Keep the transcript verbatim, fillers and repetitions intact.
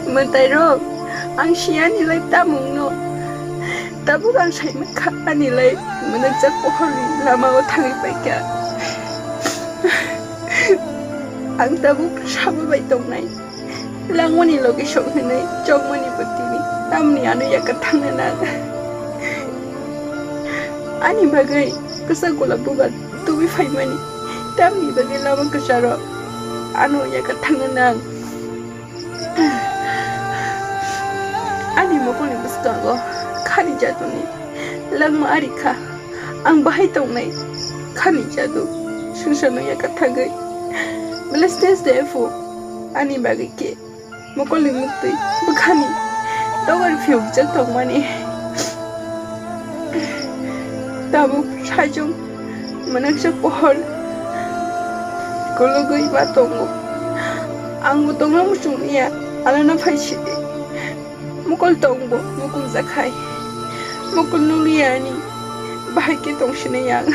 Mwtairok, ang si ani life tamungno. Tabuk ang sai mankha ani life mwnakjak pohorni lamao thangwi paikha. Ang tabuk sabo bai tongnai. Langmani logi sok hinwi chongmani bo tini tamni ano yaka thangna nang. Ani bagwi kwchak gola bubar tubui phaimani tamni bagwi lama kwcharo ano yaka thangna nang. Ani mokolni bwskango khani jaduni langma ari kha. Ang bahai tongnai khani jadu swngcharno yaka thangwi. Blessed day phu ani bagwi khe mokolni muktwi bwkhani dogar phiyokjak tongmani. Tabuk sajwk mwnakjak pohor kologwi ma tongo. Angbo tongna muchung ya, alana phai sidi. Mokol tongbo mukungjak hai. Mokol nukliya ani bahai khe tongsinai ang.